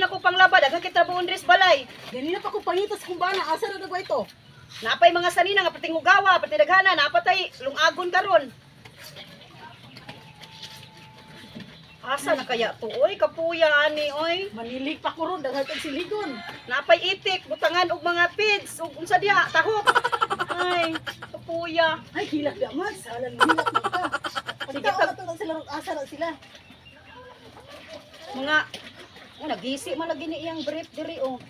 ako panglaba, daghan kay trabaho diri sa balay. Ganina pa ko pangitas kung bana asa na ba ito? Napay mga sanina nga perting hugawa, perting daghana, napatay lungagon karon. Asa na kaya to oy, kapuya ani oy. Manilig pa ko ron daghan kag siligon. Napay itik, butangan og mga feeds, ug unsa diha, tahok. Ay, kapuya. Ay hilak da man, salan hilak man ka. Sige, Pagkaon na to na sila ron, asa na sila. Mga oh, nagisi man lagi ni iyang brief diri oh.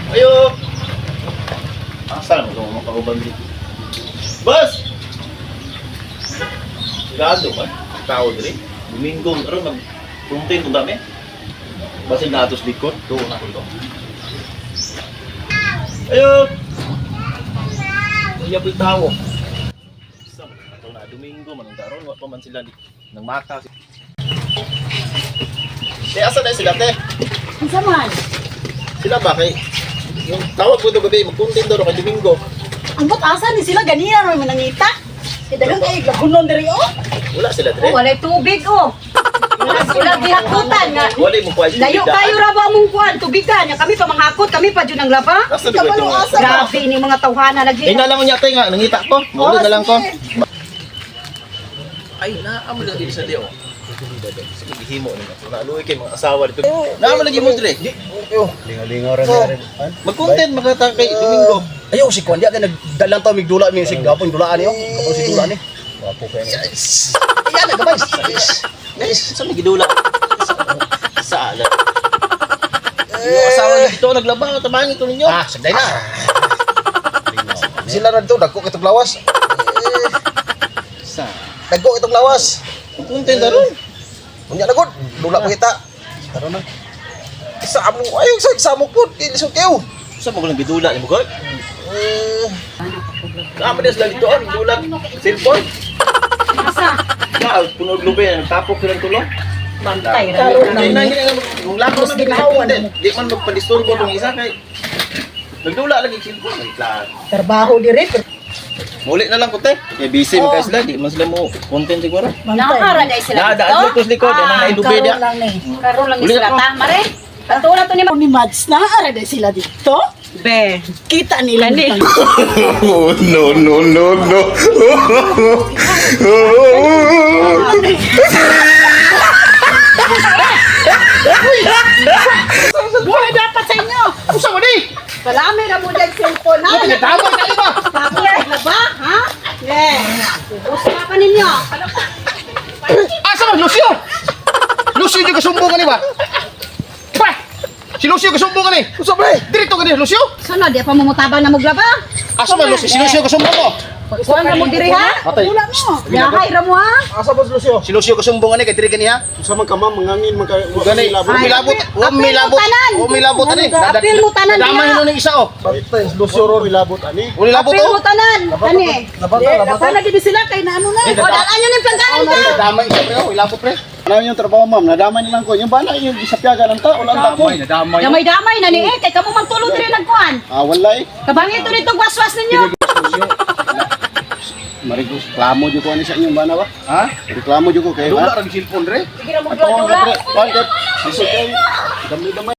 Ayo. Asa na mo itong mga kauban dito? Boss! Sigado ba? Tao diri. Domingo, aron mag content kung dami. Basin na atos likod. Doon na ko ito. Ayo! Iya po yung tao. Sa ato na Domingo man ang karon wa pa man sila nang maka. Te, asa na sila te? Unsa man? Sila ba kay yung tawag ko to gabi mag-content daw kay Domingo. Ambot asa ni sila ganina ra man nangita. Kay daghan kay lagunon diri oh. Wala sila Oh, dre. walay tubig oh. Wala sila gihakutan nga. Wala mo kuha. Layo kayo ra ba mong kuan tubigan nya kami pa manghakot kami pa jud ang laba. Asa na ito? Asa ba? Grabe ni mga tawhana lagi. Eh na lang niya te nga nangita ko. Mauli na lang ko. Ay naa mo lagi sa diyo. Sige gihimo ni Naluoy kay mga asawa dito. Naa mo lagi mo dre. Lingaw-lingaw ra niya rin. Mag-content magkata kay Domingo. Ayaw si Kwan, di ka nagdalang to migdula mi sig gapon dulaan niyo. Gapon si dula ni. Wapo kay ni. Yan na gamay. Guys, sa may gidula. Sa ala. Yung asawa dito naglaba tabangi ito ninyo. Ah, sagday na. Sila na dito, dagko kitong lawas. Sa Dagko kitong lawas. content daron. Unya na gud, dula pa kita. Karon na. Sa amo, ayaw sa sa amo pud, lisod kayo. Sa mo lang gidula ni mo gud. Eh, Naa man sila dito ang dula cellphone. Asa? Na puno og lubi nagtapok silang tulo. Bantay ra. Ay na kung lako na ginawan. Di man magpadisturbo tong isa kay nagdula lagi cellphone. Ay klaro. Trabaho diri. Muli na lang ko te. Kay busy man kay sila, di man sila mo content siguro. Nakara na sila Na dito. daan ko likod, Ah, anang nailubi Karon dia. lang ni. Karon lang ni Uli sila ako. ta mare. Ato na to ni Ni Mads na ara na sila dito. Be. Kita nila Gani. ni. Oh, no, no, no, no. Buhay dapat sa inyo. Usa mo ni? Palami ra mo dyan cellphone ha. Tinatawag ka ba? Tapos na ba ha? Ne. Usa pa ninyo. Asa man Lucio? Lucio yung kasumbong ani ba? Pa! Si Lucio kasumbong ani. Usa pre? Dirito gani Lucio? Sunod di pa mumutabang na moglaba. Asa man Lucio? Si Lucio kasumbong mo. Kuan ra mo diri ha? Patay. Dula mo. Yahay ra mo ha. Asa ba si Lucio? Si Lucio kasumbong ani kay diri kaniya. Sa man ka ma'am, mangangin man kayo. Gani, Ay, umilabot, umilabot, apil mo tanan. umilabot ani. Apil mo tanan Damay diha. no ning isa oh. Patay, Lucio ron. Milabot ani. Umilabot Apil oh. mo tanan. Kani. Labata, labata. Laban na gid sila kay na ano na. O dalaan nyo ning plangganan ka. Damay isa pre oh, ilabot pre. Ano yung trabaho ma'am? Nadamay nilang ko. Yung bala yung sa piyaga ng tao, wala ang tako. nadamay. Damay-damay na ni eh kay kamo man tulo diri nagkuan. Ah, wala eh. Kabangin to nitong waswas ninyo. Marigos, reklamo dyan ko ani sa inyong bana ba? Ha? Reklamo dyan ko kayo Dula ha? ra cellphone re. Sige ra mo Atong dula. ka pre. Kuan ka. Lisod kayo. Damay-damay.